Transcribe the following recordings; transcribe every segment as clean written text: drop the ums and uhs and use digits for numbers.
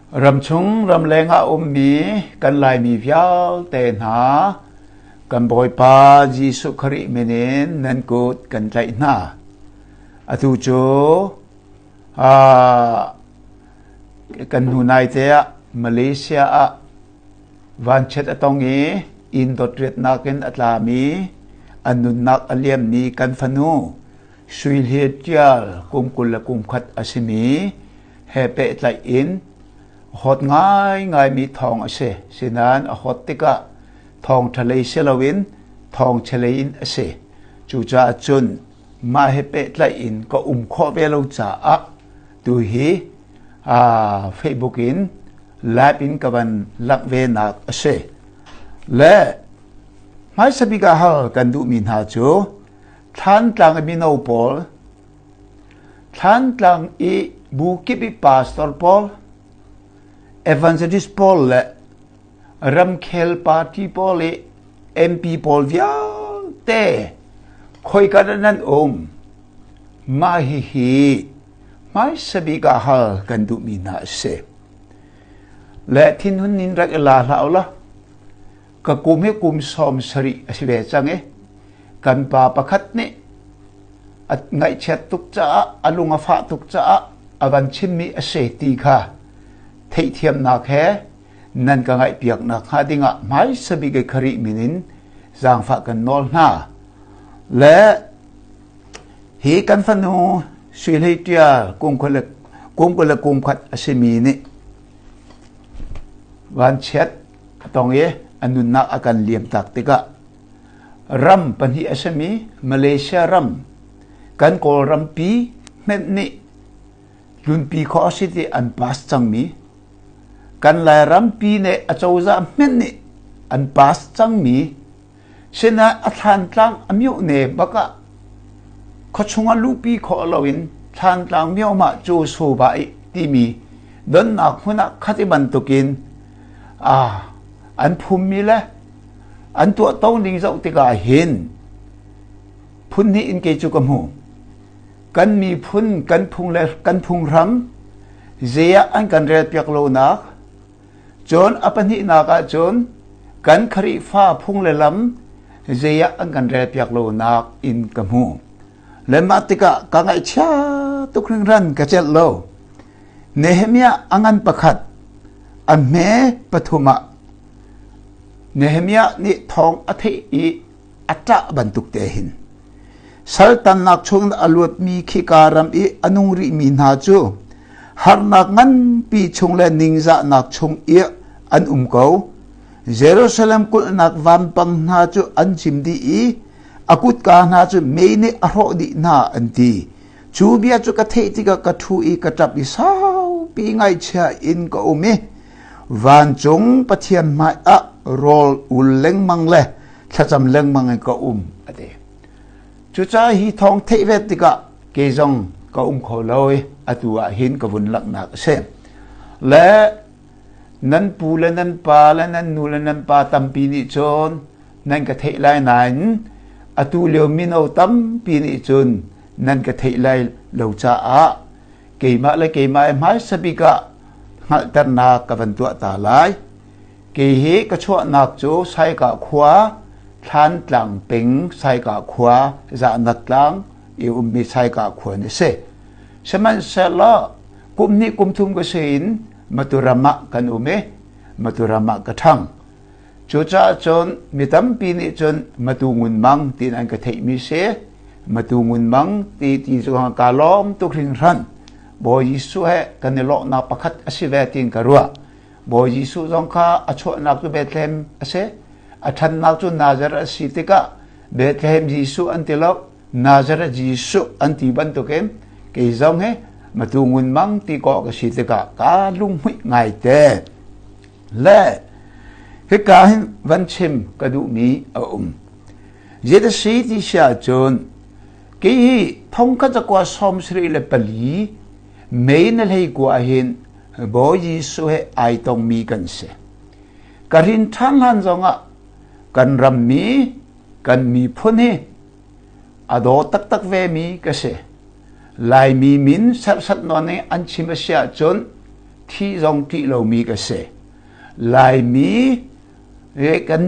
Ramchung ramleng ah ummi kan Laimi vialte hna kan Bawipa Jesuh Khrih min in nan kut kan tlaih hna. Atu cu kan hnu naite ah Malaysia ah vanchiat a tong i inn dot riatnak in a tlami a nunnak a liammi kan fanu Sui Hliet Tial kum 21 a simi he pehtlaih in hot ngaingaimi thawng a si. Sinain a hot tikah thawngṭha lei si loin thawngchia lei in a si. Cucaah cun mah he pehtlaih in ka um khawh ve lo caah tuhi Facebook in live in ka van langh ve nak a si. Le hmaisa bik ah hal kan duhmi hna cu Thlantlang i mino pawl Thlantlang i bu kip i pastor pawl, evangelist pawl le ramkhel party pawl i MP pawl vialte khoika dah nan um? Mah hihi hmaisa bik ah hal kan duhmi hna a si. Le thinhun in rak i la hlah u law ka kum hi kum 70 a si ve cang i kan pa pakhat nih a ngaihchiat tuk caah a lung a fah tuk caah a van chimmi a si ti kha theihthiamnak he nan ka ngaihpiaknak hnga dingah hmaisa bik i Khrih min in zaangfah kan nawl hna. Le hi kan fanu Sui Hlei Ṭial kum 21 a simi nih vanchiat a tong i a nunnak a kan liamtak tikah ram pahnih a simi Malaysia ram kan Kawlrampi hmenh nih tlunpi khawh a si ti an pass cangmi kan Lairampi nih a cozah hmenh nih an pass cangmi sinah a thlantlang a miohne bak ah khuachung ah luhpi khawh loin thlantlang miohmah cu soba i timi donnak hmun ah khati bantukin an phummi le an tuahto ning zoh tikah hin phun hnih in kei cu ka hmu. Kan miphun kan phung le kan phunghram zei ah an kan relpiak lonak cun a pahnihnak ah cun kan Khrihfa phung le lam zei ah an kan relpiak lonak in ka hmu. Le mah tikah ka ngaihchia tuk hringhran ka celh lo. Nehemiah a ngan pakhat a hme pathum ah Nehemiah nih thawng a theih i a ṭah bantuk te hin saltannak chung a luatmi khika ram i a nung rihmi hna cu harnak nganpi chung le ningzahnak chung i an um ko. Jerusalem kulhnak vampang hna cu an cim dih i a kutka hna cu mei nih a hrawh dih hna an ti. Cu bia cu ka theih tikah ka ṭhu i ka ṭap i saupi ngaihchia in ka um i vancung Pathian hmaiah rawl ul lengmang le thlacam lengmang in ka um a ti. Cucaah hi thawng theih ve tikah kei zong ka um kho lo i atu ah hin ka vun langhnak a si. Le nan pu le nan pa le nan nu le nan pa tampi nih cun nan ka theih lai nain atu lio mino tampi nih cun nan ka theih lai lo caah keimah le keimah hmaisa bik ah hngalhternak ka van tuah ta lai. Kei hi ka chuahnak cu Saikah khua, Thlantlang peng Saikah khua, Zahnak tlang i ummi Saikah khua ni si. Sihmanhsehlaw kum hnih kum thum ka si in Maturam ah kan um i Maturam ah ka ṭhang. Cucaah cun mi tampi nih cun Matu Ngun Mang tiin an ka theihmi si. Matu Ngun Mang ti ti cu kaa lawm tuk hringhran. Bawi Jesuh he kan i lawhnak pakhat a si ve tiin ka ruah. Bawi Jesuh zong kha a chuahnak cu Bethlehem a si. A ṭhannak cu Nazareth a si tikah Bethlehem Jesuh an ti lo, Nazareth Jesuh an ti bantukin kei zong hi Matu Ngun Mang ti kawh ka si tikah kaa lunghmuih ngaite. Le hika hin van chim ka duhmi a um. Zeidah si ti si ahcun kei hi thongkhat zakua 74 May na hlei kua hin Bawi Jesuh he ai tongmi kan si. Ka rin ṭhan hlan zongah kan rammi, kan miphun hi a daw taktak vemi ka si. Laimi min serhsat nawn i an chim a si ahcun. Thi zong ṭih lomi ka si. Laimi kan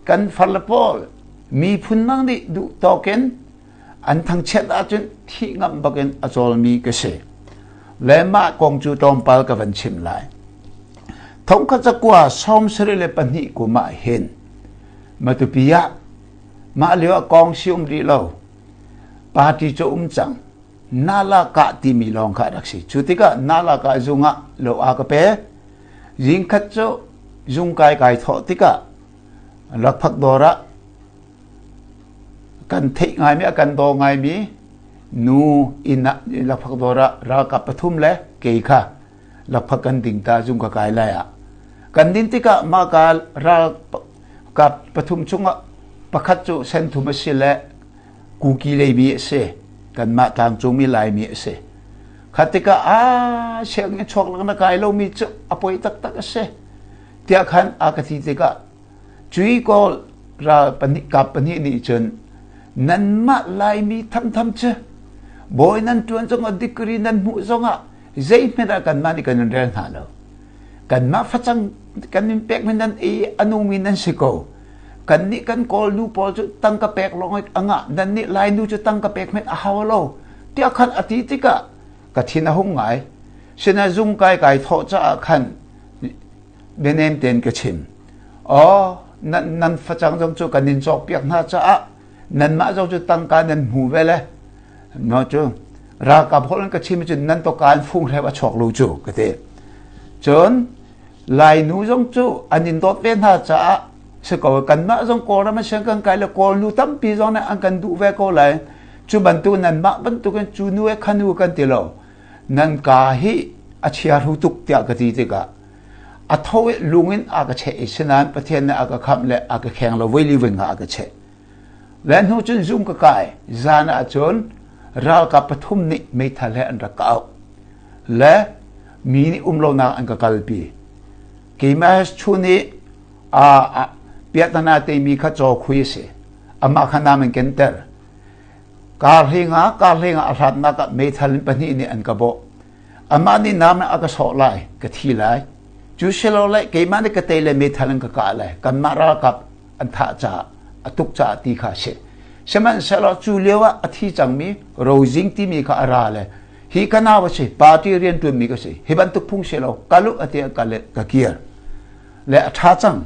kan farle pawl miphun dang nih duh tawk in an thangchiat ahcun thih ngamh bakin a cawlmi ka si. Le mah kong cu tlawmpal ka van chim lai. Thongkhat zakua 72 kum ah hin Matupi ah mah lio ah kong si um rih lo. Party cu um cang. Nalaka timi lawng kha a rak si. Cu tikah Nalaka zung ah lo a ka pe. Zingkhat cu zung kai kai thawh tikah lakphak dawr ah kan theih ngaimi a kan daw ngaimi nu inn ah lakphak dawr ah ralkap pathum le kei kha lakphak kan ding ta zung ka kai lai ah kan din tikah mah ka ralkap pathum chungah pakhat cu senthum a si le Kuki leimi a si. Kanmah tlangcungmi Laimi a si. Kha tikah a sianginn chuak lang na kai lomi cu a poi taktak a si. Tiah khan a ka ti tikah cui kawl ral pahnih kap pahnih nih cun nanmah Laimi thamtham cu bawi nan tuan zongah degree nan hmuh zongah zeihmanh ah kanmah nih kan in rel hna lo. Kanmah facang kan in pekmi nan ei a nungmi nan si ko. Kannih kan Kawl nu pawl cu tangka pek lawng a ngah, nannih Lai nu cu tangka pek hmenh a hau lo. Tiah khan a ti tikah ka thin a hung ngai. Sina zung kai kai thawh caah khan bianem tein ka chim. Aw, nan, nan facang zong cu kan in cawkpiak hna caah nanmah zong cu tangka nan hmu ve le. No cu ralkap holh in ka chim cun nan to kaan fung hrep a chuak lu cu ka ti. Cun Lainu zong cu an in dawt ve hna caah si ko kanmah zong Kawlram a siang kan kai le Kawl nu tampi zong nih an kan duh ve ko lai. Cu bantuk nanmah bantukin cu nu e kha nu kan ti lo. Nan ka hi a chia hru tuk tiah ka ti tikah a tho i lung in a ka cheh i sinain Pathian nih a ka khamh le a ka kheng lo voi li voi nga a ka cheh. Le hnu cun zum ka kai zan ah cun ralkap pathum nih meithal he an rak ka auh. Le mi nih um lonak an ka kalpi. Keimah chu nih a piahtana teimi kha caw khui a si. Amah kha nam in kenter. Karhling ah karhling ah a hlatnak ah meithal in pahnih nih an ka bawh. Amah nih nam a ka sawh lai, ka thi lai. Cu silole keimah nih ka tei le meithal in ka kah lai. Kanmah ralkap an thah caah a tuk caah ti kha a si. Sihmanhsehlaw cu lio ah a thi cangmi Rozing timi kha a ra le hi ka nau a si, party rianṭuanmi ka si, hi bantuk phung si lo, kal u a ti ka le ka kir. Le a ṭha cang.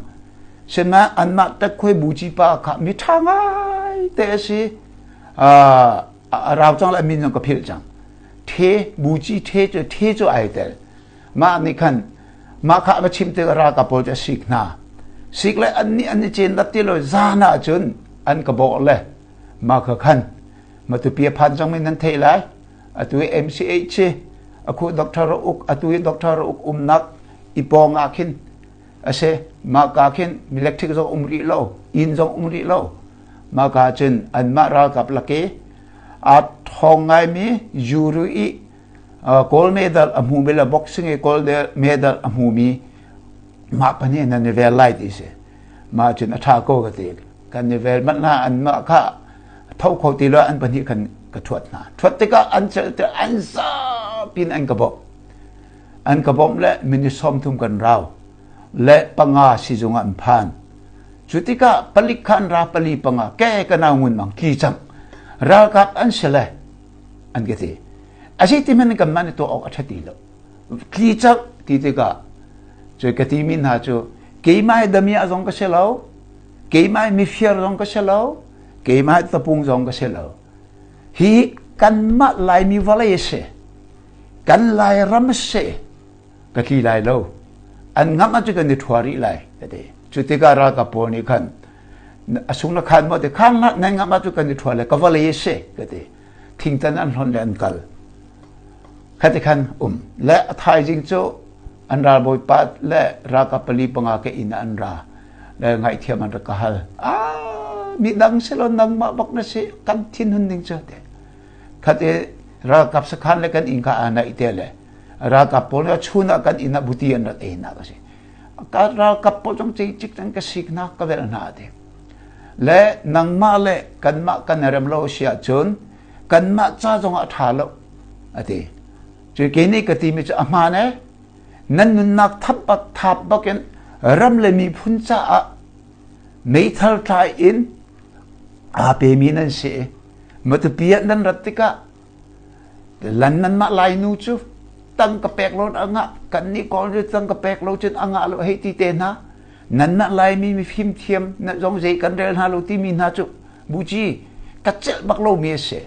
Sinain anmah ṭekhuai buci pa kha mi ṭha ngai te a si. A rau cang le a min zong ka philh cang. The buci the cu the cu ai tel. Mah nih khan mah kha a va chim tikah ralkap pawl cu a sik hna. Sik le an nih an i cen lat ti lo zan ah cun an ka bawh le mah kha khan Matupi a phan cangmi nan theih lai. Atu i MCH hi akhu Dr. Uk atu i Dr. Uk umnak i pawng ah khin a si. Mah ka khin electric zong um rih lo, inn zong um rih lo. Mah ka cun anmah ralkap laki a thawng ngaimi Yuru i gold medal a hmumi le boxing i gold medal a hmumi mah pahnih nan i vel lai ti si. Mah cun a ṭha ko ka ti. Kan i vel manh hna anmah kha tho kho ti lo an pahnih khan ka ṭhuat hna. Ṭhuat tikah an celh te an zapin an ka bawmh. An ka bawmh le minute 30 kan rau. Le panga sizung ah an phan. Cu tikah palik kha an ra pali panga ke ka nau ngun mang tli cang. Ralkap an si le an ka ti. A si ti hmanh kan mah nih tuah awk a ṭha ti lo. Tli cang ti tikah cu ka timi hna cu keimah hi damiah zong ka si lo, keimah hi mifir zong ka si lo, keimah hi tapung zong ka si lo. Hi kanmah Laimi vawlei a si. Kan Lairam a si. Ka tli lai lo. An ngamh ahcun kan i ṭhua rih lai ka ti. Cu tikah ralkap pawl nih khan a sung na khan maw ti khan nan ngamh ahcun kan i ṭhua lai ka vawlei a si ka ti. Thingtan an hlonh le an kal. Khati khan um. Le a thaizing cu an ralbawipa le ralkap pali panga ke inn ah an ra. Le ngaihthiam an rak ka hal. Ah, mi dang si lo nangmah bak na si kan thinhun ning cu te. Khati ralkap sakhan le kan inn kha aa naih te le ralkap pawl nih chun ah kan inn ah buti an rak ei nak a si. Ka ralkap pawl zong cik cik ka sik hna ka velh hna ti. Le nangmah le kanmah kan rem lo si ahcun kanmah ca zong ah a ṭha lo a ti. Cu kei nih ka timi cu a hmaan ee. Nan nunnak thap bak thap bakin ram le miphun caah meithal tlai in aa pemi nan si. Matupi ah nan rat tikah lan nanmah Lainu cu tang ka pek lo a ngah kan nih kawl cu tang ka pek lo cun a ngah lo hei ti te hna nanmah Laimi mifim thiam na zong zei kan rel hna lo timi hna cu buci ka celh bak lomi a si.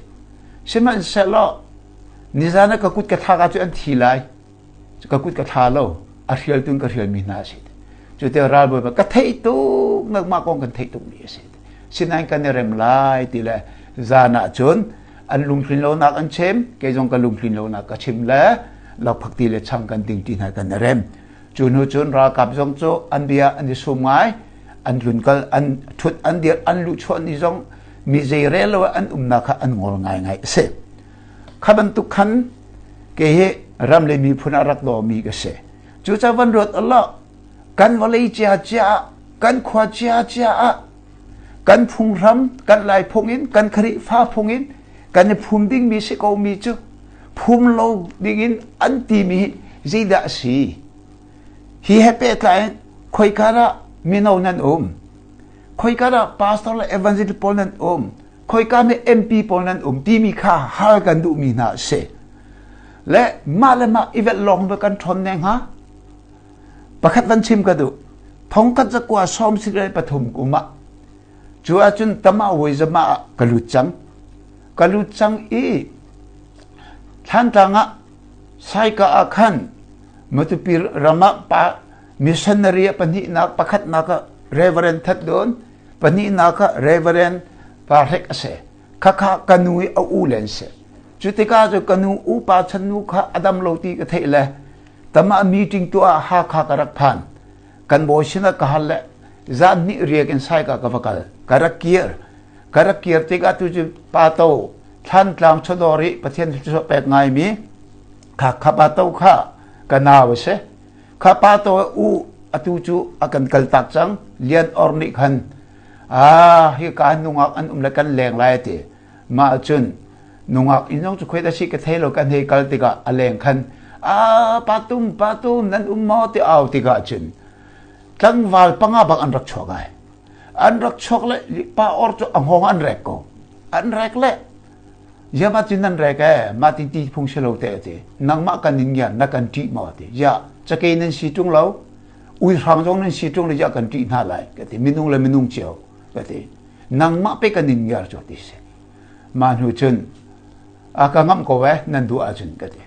Sihmanhsehlaw nizan ah ka kut ka thlak ahcun an thi lai. Ka kut ka thla lo. A hrial tu in ka hrialmi hna a si. Cu te ralbawi ka theih tuk nangmah kong kan theih tukmi a si. Sinain kan i rem lai ti le zan ah cun an lungtlin lonak an chim, kei zong ka lungtlin lonak ka chim le lakphakti le chang kan ding ti hna kan i rem. Cu hnu cun ralkap zong cu an bia an i sum ngai, an tlunkal an ṭhut an dir an luhchuah ni zong mi zeirel lo an umnak kha an ngol ngaingai a si. Kha bantuk khan kei hi ram le miphun a rak dawmi ka si. Cucaah van ruat Allah kan vawlei cia cia ah kan khua cia cia ah kan phunghram kan lai phung in kan Khrihfa phung in kan i phum dingmi si ko mi cu phum lo dingin an timi hi zeidah a si? Hi he pehtlai in khoika dah mino nan um? Khoika dah pastor le evangelist pawl nan um? Khoika nih MP pawl nan um timi kha hal kan duhmi hna a si. Le mah le mah i velh lawng va kan ṭhawn ne hnga? Pakhat van chim ka duh. Thongkhat zakua sawm si pathum kum ah cu ahcun tama wizama ah ka lut cang. Ka lut cang i Thlantlang ah Saika ah khan Matupi ram ah pa missionary pahnihnak pakhatnak ah Reverend That Dun pahnihnak ah Reverend Pa Hrek a si. Khakha ka nu i a u len si. Cu tikah cu ka nu upa chan nu kha a dam lo ti ka theih le tama meeting tuah ah Hakha ka rak phan. Kan bawi sinah ka hal le zan hnih riak in Saika ka va kal. Ka rak kir. Ka rak kir tikah tu cu pa to Thlantlang chawdawr i Pathian thluachuah pek ngaimi kha kha pa to kha ka nau a si. Kha pa to u atu cu a kan kaltak cang. Lian Or nih khan ah hi ka nungak an um le kan leng lai ti. Mah cun nungak inn zong cu khoi da si ka thei lo kan hei kal tikah a leng khan ah pa tum pa tum nan um maw ti au tikah cun tlangval panga bak an rak chuak ai. An rak chuak le pa or cu a hngawng an rek ko. An rek le Ziama cun nan rek ee, mah ti ti phung si lo te ti. Nangmah kan in ngian na kan ṭih maw ti. Ya, cakei nan si ṭung lo, uihrang zong nan si ṭung lo, ya kan ṭih hna lai ka ti. Minung le minung cio ka ti. Nangmah pe kan in ngiar cu ti si. Mah hnu cun a ka ngamh ko eh nan duh ahcun ka ti.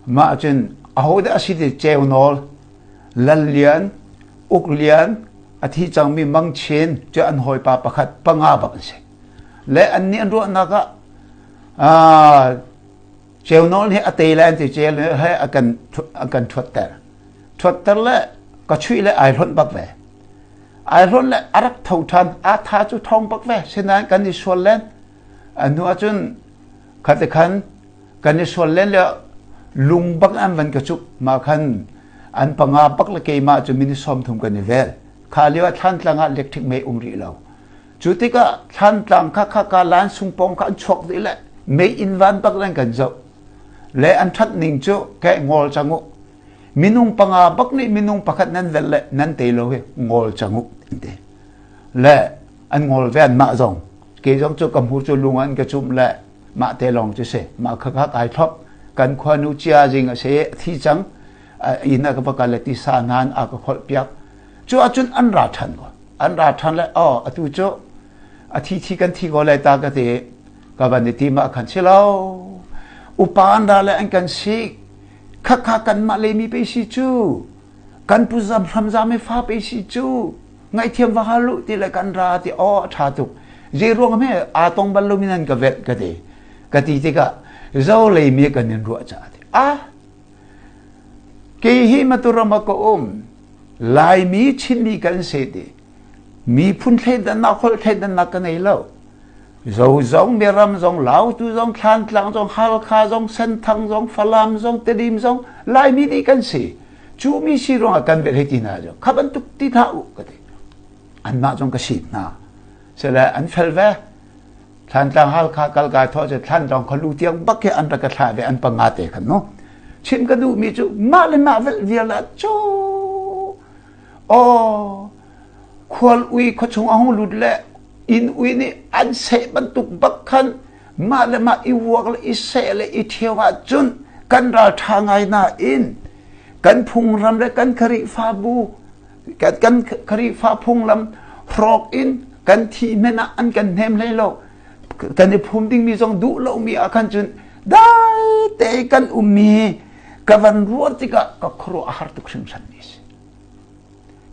Mah cun ahodah a si ti ceu nawl, Lal Lian, Uk Lian, a thi cangmi Mang Chin cu an hawipa pakhat panga bak an si. Le annih an ruahnak ah ceunawl hi a te le an ti ceu he a kan a kan ṭhuatter. Ṭhuatter le ka chuih le ai hlonh bak ve. Ai hlonh le a rak tho ṭhan, a tha cu ṭhawng bak ve. Sinain kan i sual len. A hnu ahcun khate khan kan i sual len le lung bak an van ka cuk ma khan an panga bak le keimah cu minute 30 kan i vel. Kha lio ah Thlantlang ah electric mei um rih lo. Cu tikah Thlantlang kha kha ka lan sung pawng kha an chuak dih le mei inn van bak le an kan zoh. Le an ṭhat ning cu ke ngol cang u. Minung panga bak nih minung pakhat nan vel le nan te lo hi ngol cang u an ti. Le an ngol ve an mah zong. Kei zong cu ka hmur cu lung an ka cumh le mah te lawng cu si. Mah kha kha kai thlop. Kan khua nu cia zing a si thi cang. Inn a ka va kal le tisa nan a ka kholh piak. Cu ahcun an ra ṭhan ko. An ra ṭhan le oh atu cu a thi thi kan thi ko lai ta ka ti. Ka van i ti mah khan si lo. Upa an ra le an kan sik. Khakha kanmah leimi pe si cu. Kan pu zam hram zam i fa pe si cu. Ngaihthiam va hal u ti le kan ra ti oh a ṭha tuk. Zei ruang hme aa tong bal lomi nan ka velh ka ti. Ka ti tikah zo leimi kan in ruah caah ti. Ah Kei hi Maturam ah ka um. Laimi Chinmi kan si ti. Miphun thleidannak, holh thleidannak ka ngei lo. Zo zong, Miram zong, Lautu zong, Thlantlang zong, Halkha zong, Senthang zong, Falam zong, Tedim zong, Laimi dih kan si. Cu mi si ruangah kan velh hei ti hna cu. Kha bantuk ti hlah u ka ti. Anmah zong ka sit hna. Sile an fel ve. Thlantlang Halkha kal kai thawh cu Thlantlang khualu tiang bak khi an rak ka thlah ve an panga te khan no. Chim ka duhmi cu mah le mah velh vial ah cu aw khual ui khuachung a hung lut le inn ui nih an seh bantuk bak khan mah le mah i vuak le i seh le i ṭhio ahcun kan ralṭha ngai nain kan phungram le kan Khrihfabu kan Khrihfa phunglam hrawk in kan thi hmanh ah an kan hnem hlei lo. Kan i phum dingmi zong duh lomi ah khan cun dai te kan ummi ka van ruah tikah ka khuaruah a har tuk hringhran mi si.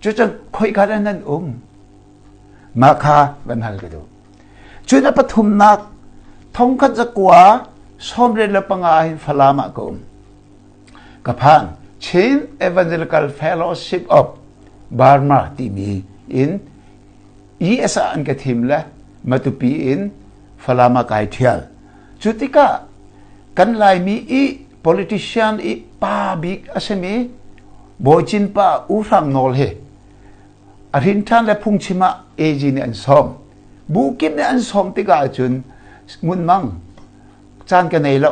Cucun khoika dah nan um? Mah kha van hal ka duh. Cun a pathumnak thongkhat zakua 95 hin Falam ah ka um. Ka phan Chin Evangelical Fellowship of Burma timi in ES ah an ka thim le Matupi in Falam ah kai thial. Cu tikah kan Laimi i politician i pa bik a simi Bawicin pa U Hrang Nawl hi a hrin ṭhan le phungchim ah AG nih an sawm. Bu kip nih an sawm tikah cun ngunmang caan ka nei lo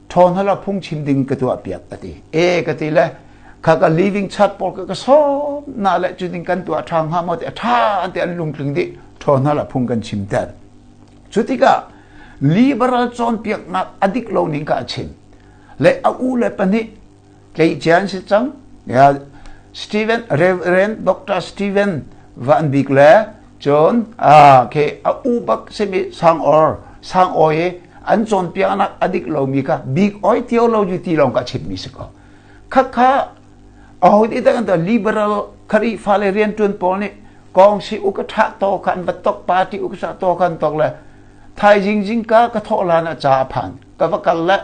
ṭhawn hala phungchim ding ka tuah piak a ti. E ka ti le kha ka living chat pawl ka ka sawm na le cu ding kan tuah ṭha hnga maw ti a ṭha an ti an lungtling dih ṭhawn hala phung kan chim ter. Cu tikah liberal cawnpiaknak a dik lo ning ka a chim. Le a u le pahnih tleicia an si cang. Ya Stephen Reverend Dr. Stephen Van Bik le cun ke a u bak simi sang or sang oi an cawnpiaknak a dik lomi kha bik oi theology ti lawng ka chimmi si ko. Khakha aho nih dah kan liberal Khrihfa le rianṭuan pawl nih kong si u ka ṭha to khan va tok party u ka ṭha to khan tok le thaizing zingka ka thawh lan ah ca a phan ka va kal le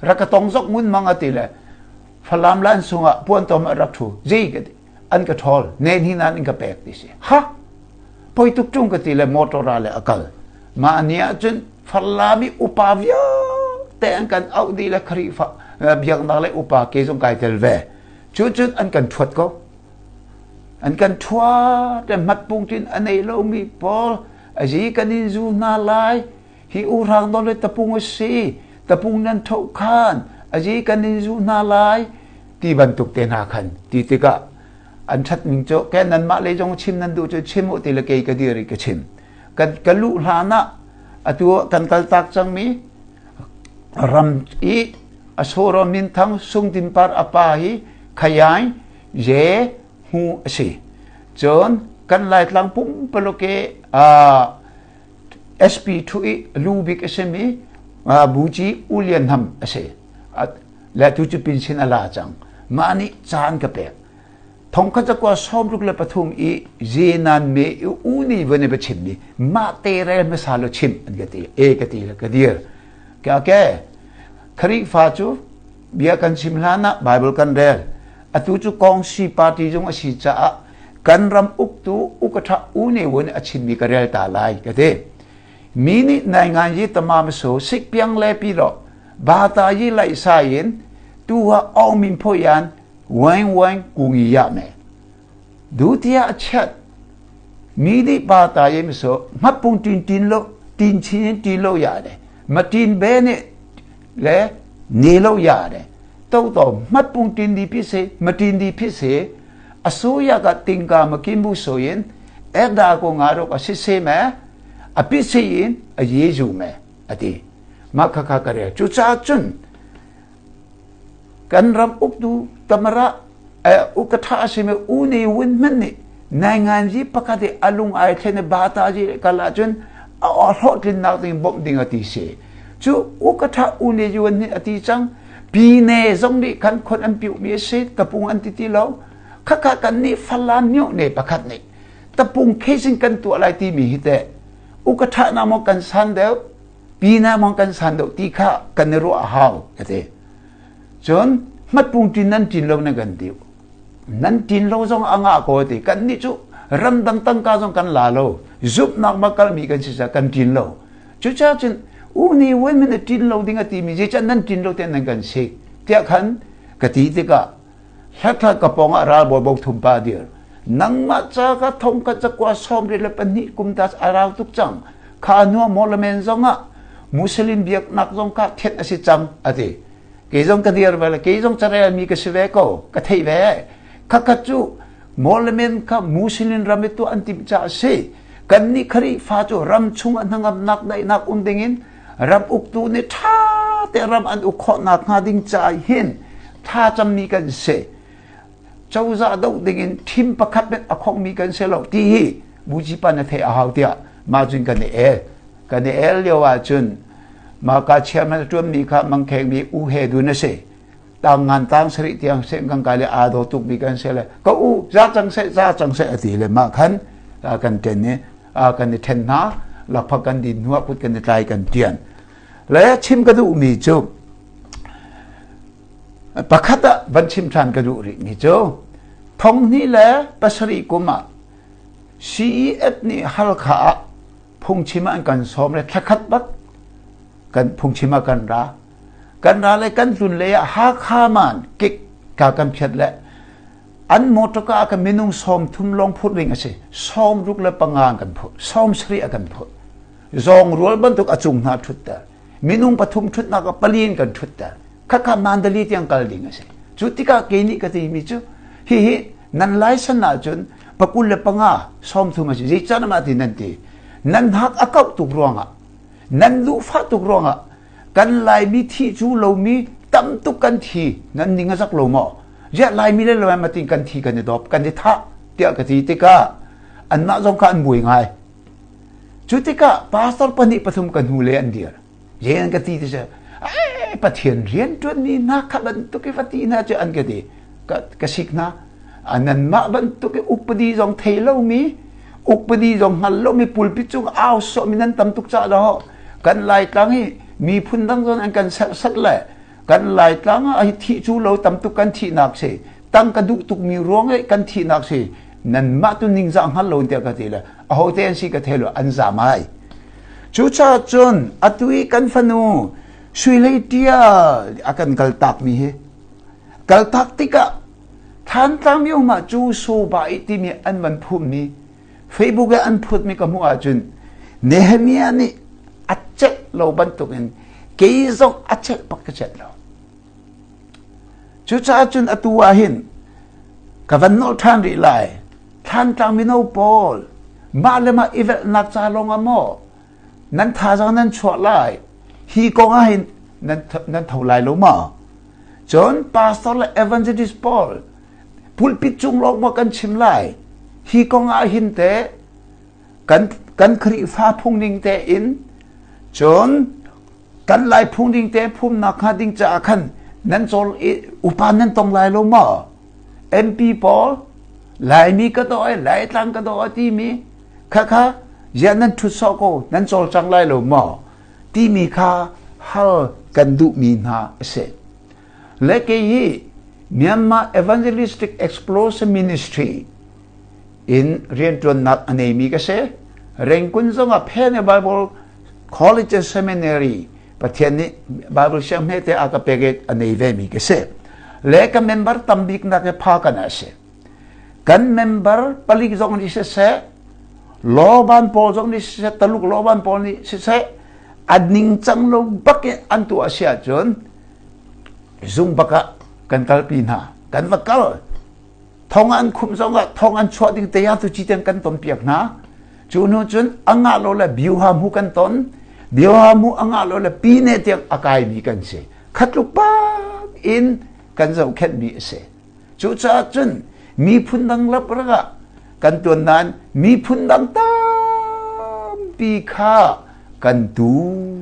rak ka tong zok ngun mang a ti le Falam lan sungah puantom a rak ṭhu zei ka ti an ka ṭhawl nen hi nan in ka pek ti si ha poi tuk ṭung ka ti le motor ra le a kal mah ni ah cun Falam i upa vialte an kan auh dih le Khrihfa biaknak le upa ke zong kai tel ve cu cun an kan ṭhuat ko an kan ṭhuat le hmatpung tin a nei lomi pawl azi kan in zu hna lai hi u hrang nawl le tapung a si tapung nan tho khan azi kan in zu hna lai ti bantuk te hna khan ti tikah an ṭhat ning cu ke nanmah lei zong chim nan duh cu chim u ti le kei ka dir i ka chim kan ka luh hlan ah atu kan kaltak cangmi ram i asoro minthang sungtin par apa hi khayai ye hu a si cun kan laitlang pumpaluk i SP thu i lu bik a simi Buci U Lian Ham a si. Le tu cu pinsin a la cang. Mah nih caan ka pek. Thongkhat zakua 63 i zenan me i u ni van i va chim mi mah te rel hmasa lo chim an ka ti. E ka ti le ka dir. Ka ke Khrihfa cu bia kan chim hlan ah Bible kan rel. Atu cu Kongsi party zong a si caah kan ram uktu ukatha U Ne Win a chimmi ka rel ta lai ka ti. Mi nih nai ngan yi tama maso sik piang le pi lo ba ta yi lai sa in tu ha aung min pho yan waing waing kungi ya me. Du tia a chat mi nih ba ta yi maso mat pung tin tin lo tin chin tin lo ya de ma tin be ne le ne lo ya de to to mat pung tin di pi se ma tin di phi se အစိုးရကတင်ကာမကင်းဘူးဆိုရင်အဲ့ဒါကိုငါတို့ကစစ်ဆေးမယ်အပြစ်ရှိရင်အရေးယူမယ်အတီမခခကရဲကျူချာချွန်းကန်ရမ်ဥကဒူတမရာဥကထာရှိမေဦးနေဝင်းမနိနိုင်ငံကြီးပကတဲ့အလုံအိုင်ထဲဘာတာကြီးကလာချွန်းအော်ဟော့တင်နောက်တင်ဘုံတင်အတီစီကျူဥကထာဦးနေဝင်းအတီချန်းปีเนซงนี่คันคนอันปิวมีสิตะปุงอันติติlo khakha kan nih Falam myo ne pakhat nih tapung khesing kan tuah lai timi hi teh ukatha na maw kan san deuh pi na maw kan san deuh ti kha kan i ruah hau ka ti. Cun hmatpung tin nan tin lo na kan ti, nan tin lo zong a ngah ko ti. Kan nih cu ramdang tangka zong kan la lo, zumhnak ma kalmi kan si ca kan tin lo. Cucaah cun u ni wen men tin lo ding a timi zeicah nan tin lo tiah nan kan sik tiah khan ka ti tikah Hlathlai ka pawngah ralbawi bo thum pa dir. Nangmah ca ka thong ka cakua 72 kum ta a rau tuk cang. Kha nuam mawlamen zongah Muslim biaknak zong kha then a si cang a ti. Kei zong ka dir ve le kei zong carel mi ka si ve ko, ka theih ve. Khakhat cu Molemen kha Muslim ram i tuah an timh caah a si. Kannih Khrihfa cu ram chung ah hnangamnak daihnak um dingin ram uktu nih ṭha te ram an uk khawhnak hnga ding caah hin thlacammi kan si. Cozah doh dingin thim pakhat hmanh a khongmi kan si lo ti hi Bucipa na theih a hau tiah mah cun kan i el. Kan i el lio ahcun mah ka chairman a ṭuanmi kha mangkhengmi U He Dun a si. Tang ngan tang sarih tiang seh kan kai le aa daw tuk mi kan si le ka u za cang seh za cang seh a ti le mah khan kan ṭen i kan i ṭhen hna lakphak kan din hnuah kut kan i tlai kan ṭian le chim ka duh mi cu pakhat ah van chim ṭhan ka duh rih mi cu 2007 kum ah CEF nih Halkha ah phungchim ah an kan sawm le thlakhat bak kan phungchim ah kan ra kan ra le kan tlun lei ah Hakha man kik ka kan phiat le an motor ka ka minung 30 lawng phut ding a si 65 kan phut 70 a kan phut zawng rual bantuk a cung hna thut ter minung pathum thutnak ah palin kan thut ter khakha Mandali tiang kal ding a si cu tikah kei nih ka ti mi cu hihi nan license ahcun 25 30 a si zei can ma ti nan ti nan hak a kauh tuk ruangah nan duhfah tuk ruangah kan Laimi thi cu lomi tam tuk kan thi nan ning a zak lo maw ziah Laimi le lo matin kan thi kan i dawp kan i thah tiah ka ti tikah anmah zong kha an buai ngai cu tikah pastor pahnih pathum ka hnu le an dir jen ka ti ti eh pathian rian tuan mi hna kha bantuk i va ti hna cu an ka ti ka sik hna nanmah bantuk i upadi zong thei lomi upadi zong hngal lomi pulpit cung au sawhmi nan tam tuk caah dah kan laitlang hi miphun dang zong an kan serhsat le kan laitlang ah hi thih cu lo tam tuk kan thihnak si tang ka duh tukmi ruang i kan thihnak si nanmah tu ningzah hngal lo tiah ka ti le ahote an si ka thei lo an zam ai cucaah cun atu i kan fanu sui hlei tial a kan kaltak mi hi kaltak tikah Thantlang myo cu soba i timi an van phummi Facebook i an phutmi ka hmuh ahcun Nehemiah nih a celh lo bantukin kei zong a celh bak ka celh lo. Cucaah cun atu ah hin ka van nawl ṭhan rih lai. Thantlang mino pawl mah le mah i velhnak ca lawng ah maw nan thazaang nan chuah lai hi kong ah hin nan, nan tho lai lo maw? Cun pastor le evangelist pawl pulpit cung lawng maw kan chim lai? Hi kong ah hin teh kan kan Khrihfa phung ning tein cun kan Lai phung ding te phumnak hnga ding caah khan nan cawl i upa nan tong lai lo maw? MP pawl Laimi ka daw ai Laitlang ka daw ai timi kha kha ziah nan ṭhut sawh ko nan cawlcang lai lo maw? Timi kha hal kan duhmi hna a si. Le kei hi Myanmar Evangelistic Explosion Ministry in rianṭuannak a neimi ka si. Rengkun zongah Phene Bible College and Seminary Pathian nih Bible siang hmete a ka pek i a nei vemi ka si. Le ka member tambik nak hi pha kan a si. Kan member palik zong nih siseh, lawban pawl zong nih siseh, taluk lawban pawl nih siseh, a ningcang lo bak in an tuah si ahcun zung bak ah kan kalpi hna. Kan va kal. Thong an khumh zong ah thong an chuah ding te tu ci tiang kan ton piak hna. Cu hnu cun a ngah lo le biuha mu kan ton. Biuha mu a ngah lo le pine tiang a kaimi kan si. Khatluk bak in kan zohkhenhmi a si. Cucaah cun miphun dang laprak ah kan tuan nain miphun dang tampi kha kan tu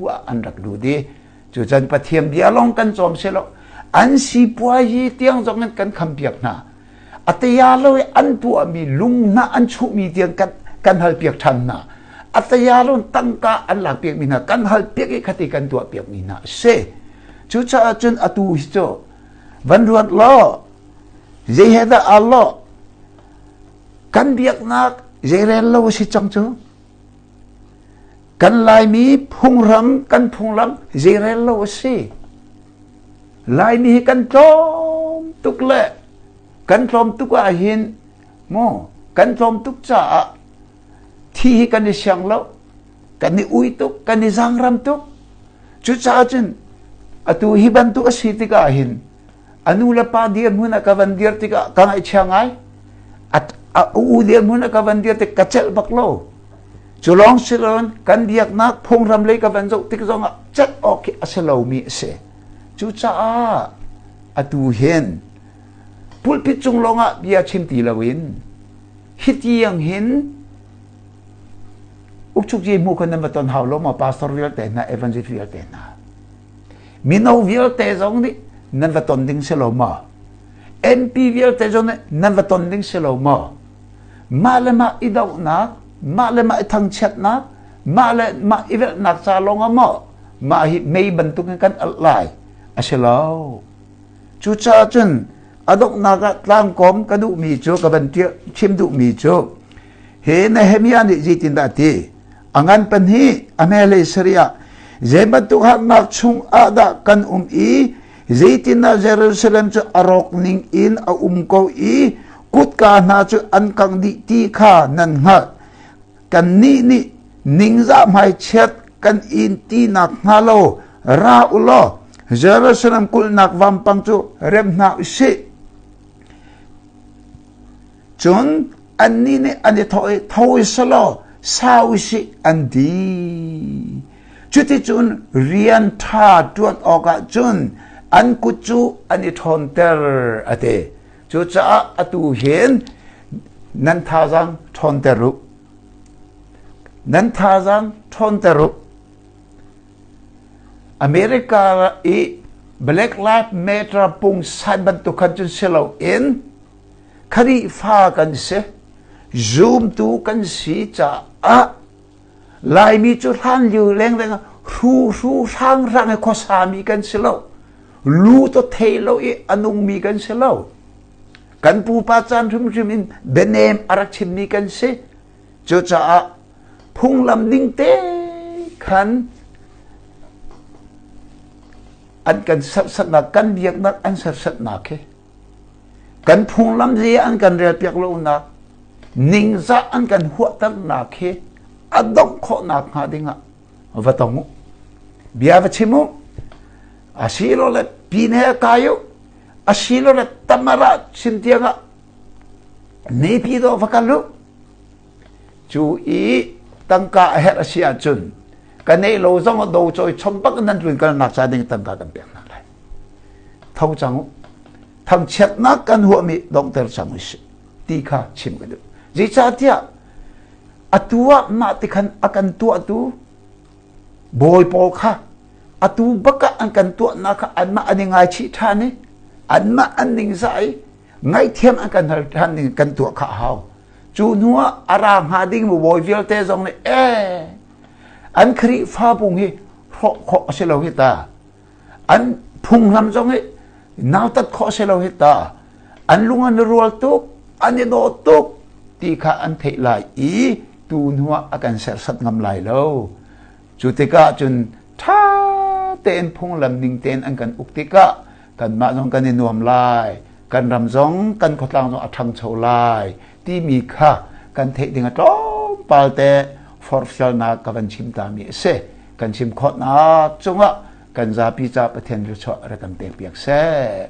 ah an rak lut i cucan Pathian bia lawng kan cawm si lo an sipuazi tiang zong in kan khampiak hna a taya lo i an tuahmi lung hna an chuhmi tiang kan kan halpiak ṭhan hna a taya lo tangka an lakpiakmi hna kan halpiak i khati kan tuahpiakmi hna a si cucaah cun atu hi cu Van ruat law, zei he dah aa lawh? Kan biaknak zeirel lo a si cang cu. Kan Laimi phungram, kan phunglam zeirel lo a si. Laimi hi kan tlawm tuk le kan tlawm tuk ah hin mu kan tlawm tuk caah thi hi kan i siang lo kan i ui tuk kan i zaangram tuk cucaah cun. Atu hi bantuk a si tikah hin a nu le pa dirhmun a ka van dir tikah ka ngaihchia ngai. A u dirhmun a ka van dir tik ka celh bak lo. Cu lawng si loin kan biaknak phunghram lei ka van zoh tik zongah celh awk hi a si lomi a si. Cucaah atu hin pulpit cung lawngah bia chim ti loin hi tiang hin ukchukji hmu khan nan va ton hau lo maw pastor vialte hna evangelist vialte hna mino vialte zong nih nan va ton ding si lo maw MP vialte zong nih nan va ton ding si lo maw mah le mah i dohnak mah le mah i thangchiatnak mah le mah i velhnak ca lawng ah maw mah hi mei bantuk in kan alh lai a si lo cucaah cun a donghnak ah tlangkawm ka duhmi cu ka van chim duhmi cu Hi Nehemiah nih zeitindah a ti? A ngan pahnih, a hmelei sarih ah zei bantuk harnak chung ah dah kan um i zeitindah Jerusalem cu a rawk ning in a um ko i kutka hna cu an kangh dih ti kha nan hngalh. Kannih nih ningzah hmaichiat kan in ti nakhnga lo ra u law Jerusalem kulhnak vampang cu rem hna u sih. Cun annih nih an i thawh i tho i selaw sa usih an ti. Cuticun rian ṭha ṭuan awkah cun an kut cu an i ṭhawnter a ti. Cucaah atu hin nan thazaang ṭhawnter u. Nan thazaang ṭhawnter u. America i Black Lives Matter pungsan bantuk khan cun si loin Khrihfa kan si, zumtu kan si caah Laimi cu hlanlio lengleng hru hru hrang hrang i khuasami kan si lo. Lu to thei lo i a nungmi kan si lo. Kan pupa caan hrimhrim in bianem a rak chimmi kan si. Cucaah phunglam ning te khan an kan serhsatnak, kan biaknak an serhsatnak hi Kan phunglam zi an kan relpiak lonak, ningzah an kan huahternak hi a dongh khawhnak hnga dingah va tong u. Bia va chim u. Asilole pine kai u. Asilole tamara chin tiangah Naypyidaw va kal u. Cu i tangka a herh a si ahcun ka neih lo zong ah do cawi chom bak nan tlun kalnak ca ding tangka kan pek hna lai. Tho cang u. Thangchiatnak kan huahmi donghter cang u sih ti kha chim ka duh. Zeicahtiah atu ah mah ti khan a kan tuahtu bawi pawl kha atu bak ah an kan tuahnak kha anmah an i ngaichih ṭhan i anmah an ningzah i ngaihthiam an kan hal ṭhan ding kan tuah kha a hau. Cu hnu ah a ra hnga ding bawi vialte zong nih ee an Khrihfabu hi hrawh khawh a si lo hi ta. An phunghram zong hi nautat khawh a si lo hi ta. An lung an i rual tuk, an i daw tuk ti kha an theih lai i tu hnu ah a kan serhsat ngam lai lo. Cu tikah cun ṭha tein phunglam ning tein an kan uk tikah kanmah zong kan i nuam lai, kan ram zong kan khuatlang zong a ṭhangcho lai timi kha kan theih ding a tlawmpal te forhfialnak ka van chim tami a si. Kan chim khawhnak cungah kan zapi ca Pathian thluachuah rak kan pek piak seh.